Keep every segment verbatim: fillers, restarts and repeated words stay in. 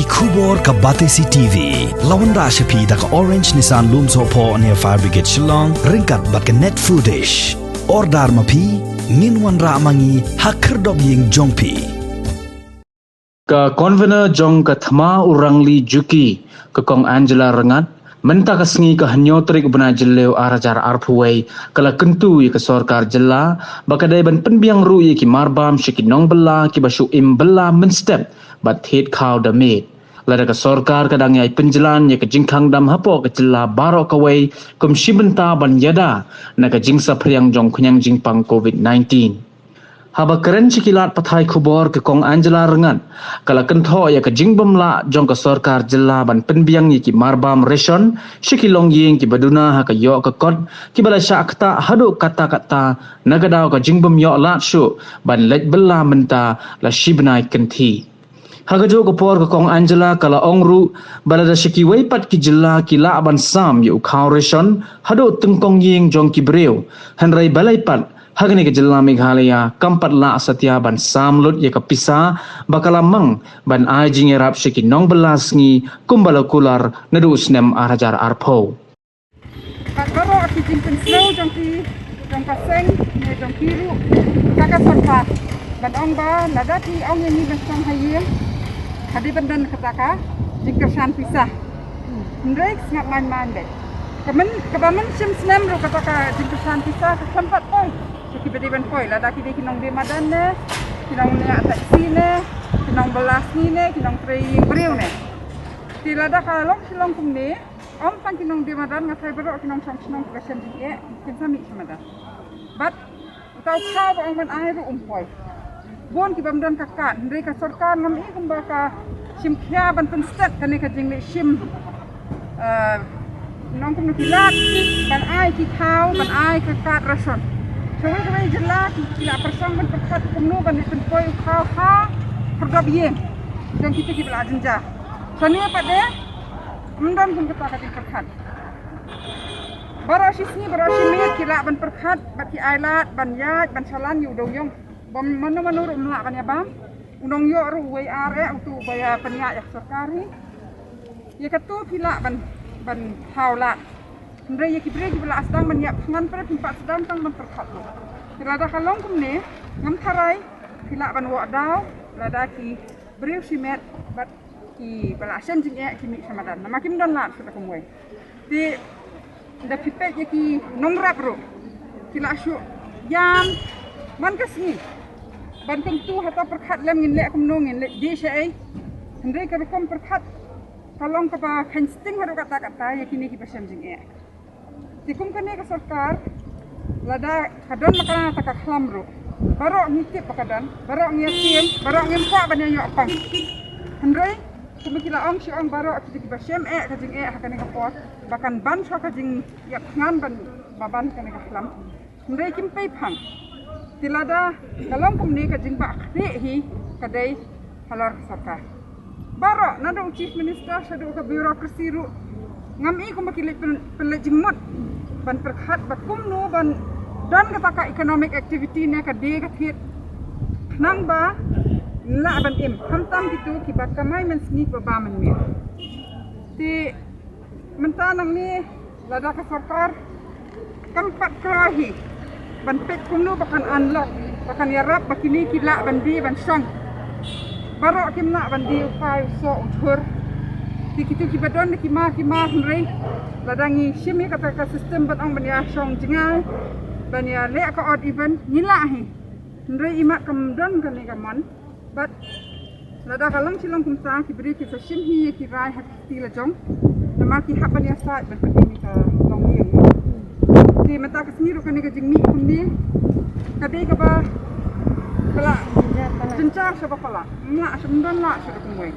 Khubor ka Batesi T V la wanrah sha phi da ka Orange Nissan Lumsohphoh near Fire Brigade Shillong ryngkat bad ka Net Foodish. Order ma phi, ngin wanrah ma ngi ha khyrdop ïing jong phi. Ka Convener jong ka Thma Urangli Juki, ka Kong Angela Rngat, mynta ka sngi ka hynñiew tarik u bnai Jylliew ar hajar arphew wei, ka la kyntu ïa ka sorkar jylla ba ka dei ban pynbiang ruh ïa ki marbam sha ki nongbylla kiba shu im bylla mynstep bad thied khaw da miet. Lada ka sorkar ka dang ïai pynjlan ïa ka jingkhang dam hapoh ka jylla baroh kawei kum shi bynta ban ïada na ka jingsaphriang jong khñiang jingpang COVID nineteen. Haba kren sha ki lad pathai khubor, ka Kong Angela Rngat ka la kynthoh ïa ka jingbymlah jong ka sorkar jylla ban pynbiang ïa ki marbam ration sha ki longïing kiba duna ha ka ïoh ka kot, kiba la shah ktah haduh katta katta na ka daw ka jingbym ïoh lad shuh ban leit bylla mynta la shi bnai kynthih. Ha kajuh ka por, ka Kong Angela ka la ong ruh ba lada sha kiwei pat ki jylla ki lah ban sam ïa u khaw ration haduh tyngkong ïing jong ki briew, hynrei balei pat ha kane ka jylla Meghalaya kam pat lah satia ban sam lut ïa ka pisa ba ka la mang ban ai jingïarap sha ki nongbylla sngi kumba la kular naduh u snem ar hajar arphew. Bad baroh ki jingpynsngew jong ki, jong ka seng ne jong ki ruh, ka ka sorkar, ban ong ba lada ki ong ïa ngi ban shong ha ïing, ka dei ban don kata ka jingkyrshan pisa. Hynrei sngap man man beit. Ka myn, kaba mynshim snem ruh kata ka jingkyrshan pisa ka khlem pat poi sha kiba dei ban poi, lada ki dei ki nongdie madan ne, ki nongñiah taxi ne, ki nongbylla sngi ne, ki nongtrei ïing briew ne. Te lada ka long shilong kumne, ym tang ki nongdie madan, nga tharai baroh ki nongshong shnong kiba shem jingeh kin sa mih sha madan. Bad uta u khaw ba ong ban ai ruh um poi. Bun ki bym don ka kad, hynrei ka sorkar ngam i kumba ka shim khia ban pynstet kane ka jingleh shim, eh, nongkum ki lad ban ai ki khaw, ban ai ka kad ration. Shawei shawei jylla ki, ki la pyrshang ban pyrkhat kumno ban leh pynpoi u khaw ha khyrdop ïing jong kita kiba la jynjar. Shane pat de ym don kum kata ka jingpyrkhat. Baroh shi sngi, baroh shi miet ki lah ban pyrkhat bad ki ailad ban ïaid ban shalan ïa u dewïong. Ba mano mano ruh ym lah ban ïa bam. U nongïoh ruh uwei ar eh utu uba ïa pynïaid ïa ka sorkar hi. Ïa katu phi lah ban, ban thaw lad. Hynrei ïa ki briew kiba la sdang ban ïap thngan pyrkhat, phi pat sdang tang ban pyrkhat ruh. Te lada ka long kumne, ngam tharai phi lah ban wad daw lada ki briew shimet bad kiba la shem jingeh ki mih sha madan. Namar kim don lad shuh da kumwei. Te da phi peit ïa ki nongrep ruh, ki la shu ïam man ka sngi ban kyntu, hata pyrkhat lem ngin leh kumno, ngin leh die shaei. Hynrei ka rukom pyrkhat ka long kaba kheiñ sting haduh katta katta ïa kine kiba shem jingeh. Te kum kane ka sorkar, lada ka don ma kane kata ka khlam ruh, baroh ngi tip ba ka don, baroh ngi ïa tieng, baroh ngim kwah ban ïa ïoh pang. Hynrei kumba ki la ong shi ong, baroh kita kiba shem eh ka jingeh ha kane ka por, ba kan ban shuwa ka jingïap thngan ban, ba ban kane ka khlam. Hynrei kim pei phang. Te lada ka long kumne, ka jingbakla hi ka dei halor ka sorkar. Baroh naduh u Chief Minister shaduh ka bureaucracy ruh, ngam i kumba ki leit pyn-, pynleit jingmut ban pyrkhat ba kumno ban don kata ka economic activity ne ka die ka thied, khnang ba ngi lah ban im, khamtam kito kiba kamai mynsngi, kiba bam mynmiet. Te mynta nangne lada ka sorkar kam pat kloi hi ban peit kumno ba kan unlock, ba kan ïarap ba kine ki lah ban die ban shong. Baroh kim lah ban die u phai u soh u jhur. Te kito kiba don da ki mar ki mar, hynrei lada ngi shim ïa kata ka system ban ong ban ïa shong jngai, ban ïa leh ka odd even, ngi lah hi. Hynrei imat kam don kane ka mon. Bad lada ka long shi long kumta, ki briew ki sa shim hi ïa ki rai ha ki kti la jong. Namar ki hap ban ïasaid ban pynim ïa ka longïing. Te mynta ka sngi ruh kane ka jingmih kumne ka dei kaba, kaba la jynjar, kaba la jynjar shaba palat. Ym lah shuh, ym don lah shuh da kumwei.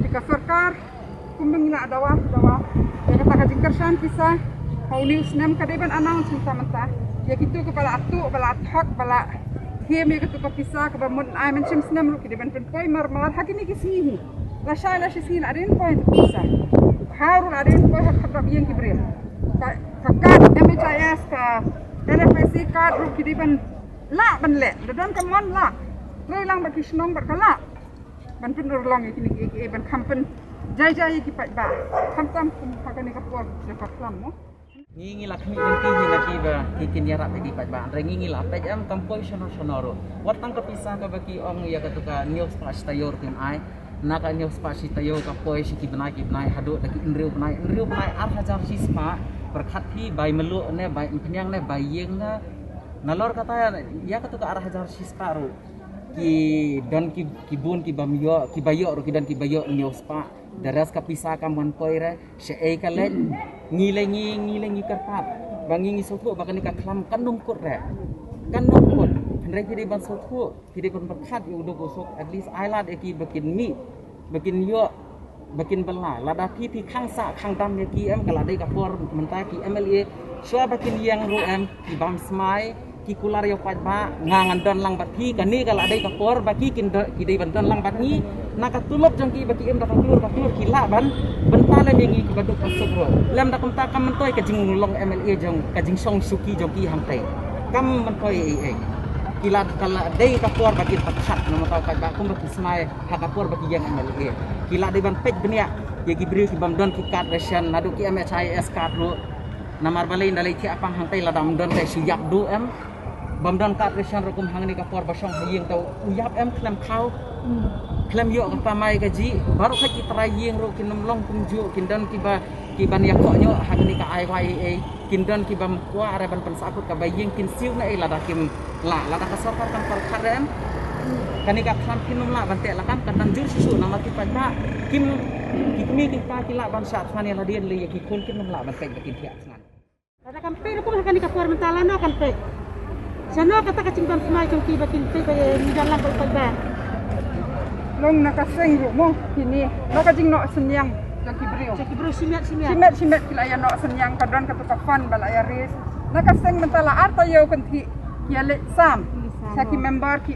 Te ka sorkar, kumba ngi la dawa, dawa ïa kata ka jingkyrshan pisa ha une u snem, ka dei ban announce mynta mynta ïa kito kiba la tuh, ba la thok, ba la them ïa kito ka pisa kaba mut ai mynshem snem ruh ki dei ban pynpoi mar mar ha kine ki sngi hi. Lashai lashisngi la dei ban poi kito ki pisa. Khaw ruh la dei ban poi ha khyrdop ïing ki briew. Ka, ka kad M H I S, ka N F S A kad ruh ki dei ban lah ban leh. Da don ka mon lah. Trei lang bad ki shnong bad ka lah. Ban pynurlong ïa kine kiei kiei ban kham pynjai jai ïa ki paidbah. Khamtam kum ha kane ka por jong ka khlam mo. Ngi ngi la khmih lynti hi na ki ba ki kin ïarap ïa ki paidbah. Hynrei ngi ngi la peit em kam poi shano shano ruh. Wat tang ka pisa kaba ki ong ïa katu ka hynñiew spah shi taïew ruh kim ai. Na ka hynñiew spah shi taïew ka poi sha ki bnai ki bnai haduh da ki hynriew bnai, hynriew bnai ar hajar shi spah. Pyrkhat phi bai mluh ne bai umphniang ne bai ïing ne. Nalor kata ïa katu ka ar hajar shi spah ruh ki don ki, ki bun ki bym ïoh, ki ba ïoh ruh ki don ki ba ïoh hynñiew spah. The rest ka pisa kam wan poi re, shaei ka leit, ngi lei ngi, ngi lei ngi kyrpad ba ngi ngi sngewthuh ba kane ka khlam kan ym kut re. Kan ym kut. Hynrei ki dei ban sngewthuh, ki dei ban pyrkhat ïa u duk u suk, at least ai lad ïa ki ba kin mih, ba kin ïoh, ba kin bylla. Lada phi phi khang sah khang dam ïa ki em, ka la dei ka por mynta ki M L A shuwa ba kin ïeng ruh em, ki bam smai, ki kular ïa u paidbah, nga ngan don lang bad phi, kane ka la dei ka por ba ki kin don, ki dei ban don lang bad ngi. Na ka tulop jong ki ba ki im da ka klur ka klur ki lah ban bynta lem ïa ngi kiba duk ba suk ruh. Lem da kumta kam myntoi ka jinglong M L A jong, ka jingshong shuki jong ki hangtei. Kam myntoi ei ei. Ki la, ka la dei ka por ba kin pyrkhat namar u paidbah kumba ki smai ha ka por ba ki ïeng M L A. Ki la dei ban peit bniah ïa ki briew ki bym don ki card ration, naduh ki M H I S card ruh. Namar balei, nda lei thiah pang hangtei lada ym don te shu ïap duh em. Bym don card ration ruh kum hangne ka por ba shong ha ïing te u ïap em khlem khaw. Khlem ïoh ka kamai kajih. Baroh ki trai ïing ruh kin ym long kumjuh, kin don kiba, kiban ïakoh ïoh ha kane ka I Y A A. Kin don ki bym kwah re ban pynsahkut kaba ïing, kin siew na ei lada kim lah, lada ka sorkar kan pyrkhat re em. Kane ka khlam kin ym lah ban teh lakam, kan dang jur shuh shuh namar ki paidbah kim, ki kmie ki kpa ki lah ban shah thngan ïa lade lei ïa ki khun, kin ym lah ban peit ba kin thiah thngan. Lada kam peit ruh kum ha kane ka por mynta lano kan peit. Shano kata ka jingbam smai jong ki ba kin peit ba ïa ngi don lang bad u paidbah. Long na ka seng ruh mo kine, na ka jingnoh synñiang jong ki briew. Jong ki briew shimet shimet. Shimet shimet ki la ïa noh synñiang, ka don katu ka fund ba la ïa raise. Na ka seng mynta la ar taïew kynthih ki ïa leit sam. Ki leit sam, sha ki oh. Member ki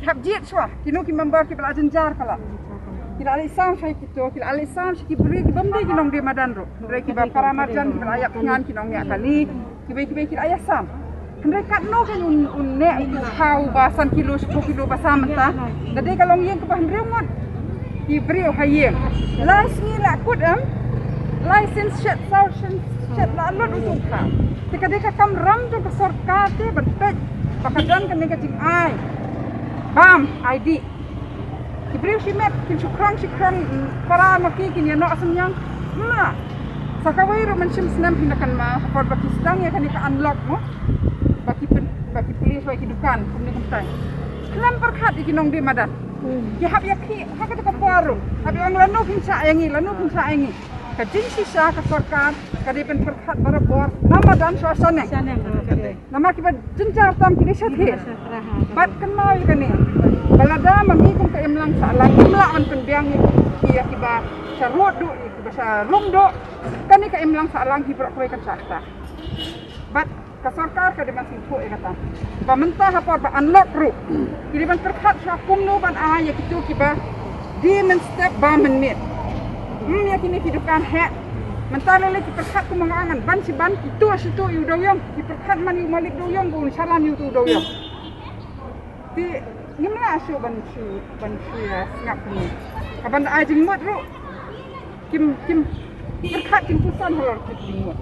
hap jied shuwa, kino ki member kiba la jynjar palat. Ki la leit sam sha kito, ki la leit sam sha ki briew ki bym dei ki nongdie madan ruh. Hynrei kiba para marjan kiba la ïap thngan ki nongñiah kali. Kiba, kiba ki la ïa sam. Hynrei katno kan un, un neh u khaw ba san kilo, shiphew kilo ba sam mynta. Da dei ka longïing kaba hynriew ngut ki briew ha ïing. Lai sngi la kut em. Lai sien shet, saw sien shet la lut u khaw. Te ka dei ka kamram jong ka sorkar te ban peit ba ka don kane ka jingai bam I D. Ki briew shimet kin shu khrong shi khrong, mm, para ma ki kin ïa noh synñiang. Mla. Sa kawei ruh mynshem snem hi na kynmaw ha por ba ki sdang ïa kane ka unlock mo. Ba ki pyn, ba ki plie shuwa ïa ki dukan kumne kumtai. Khlem pyrkhat ïa ki nongdie madan. Hmm. Ki hap ïa khih ha kata ka por ruh. Hap ïa ong lano phin shah ïa ngi, lano phin shah ïa ngi. Ka jingshisha ka sorkar ka dei ban pyrkhat barabor na madan shuwa shaneng. Shaneng, okay. Namar kiba jynjar tam ki dei sha thied. Bad kynmaw ïa kane, ba lada ma ngi kum ka imlang sahlang ngim lah ban pynbiang ïa ki, ïa kiba sha rud duh, ïa kiba sha rum duh. Kane ka imlang sahlang hi baroh kawei kan shah kata. Bad ka sorkar ka dei ban sngewthuh ïa kata. Ba mynta ha por ba unlock ruh, ki dei ban pyrkhat shuwa kumno ban ai ïa kito kiba die mynstep ba mynmiet. Hmm, ïa kine ki dukan heh. Mynta lei lei ki pyrkhat kumba nga ong, ban shi ban kito shito ïa u dewiong, ki pyrkhat man ïa u malik dewiong ba un shalan ïa uto u dewiong. Te ngim lah shuh ban shu, ban shu ïa sngap kumne. Ka ban da ai jingmut ruh kim, kim pyrkhat, kim pyrsan halor ki jingmut.